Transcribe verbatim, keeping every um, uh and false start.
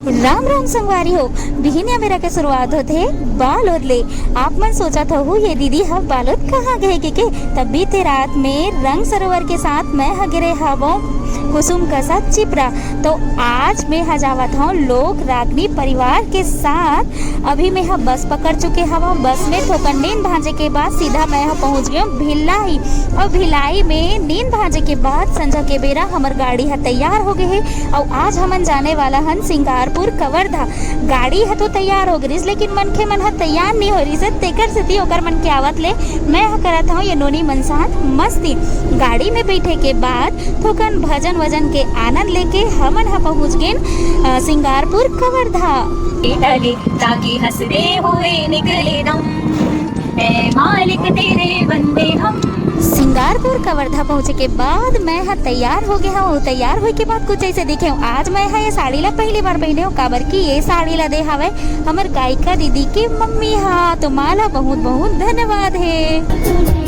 राम राम संगवारी हो। बिहिनिया बेरा के शुरुआत होथे बालोद ले। आप मन सोचत होहू, ये दीदी ह बालोद कहाँ गए के, के? तब बीते रात में रंग सरोवर के साथ मैं ह गिरे हवों कुसुम कसा चिपरा। तो आज मैं ह जावत हूँ लोक रागनी परिवार के साथ। अभी मैं ह बस पकड़ चुके हवं। बस में थोकन नींद भांजे के बाद सीधा मैं ह पहुंच गए भिलाई। और भिलाई में नींद भांजे के बाद संझा के बेरा हमर गाड़ी ह तैयार हो गए हे। और आज हमन जाने वाला हन सिंगारपुर कवर्धा। गाड़ी ह तो तैयार हो गिस, लेकिन मनखे मन ह तैयार नहीं हो रिस, तेकर सेती ओकर मन के आवत ले मैं ह करत हूँ ये नोनी मन साथ मस्ती। गाड़ी में बैठे के बाद थोकन भजन वजन के आनंद लेके हमन ह पहुंच गेन, अ, सिंगारपुर कवर्धा। ताकि हंसते हुए निकले दम, ए मालिक तेरे बंदे हम। सिंगारपुर कवर्धा पहुंचे के बाद मैं ह तैयार हो गए हूँ। तैयार होए के बाद कुछ ऐसे दिखे हूँ। आज मैं ह ये साड़ी ला पहली बार पहने हूँ, काबर कि ये साड़ी ला दे हवे हमर गायिका दीदी के मम्मी हा। तो माँ ला बहुत बहुत धन्यवाद हे।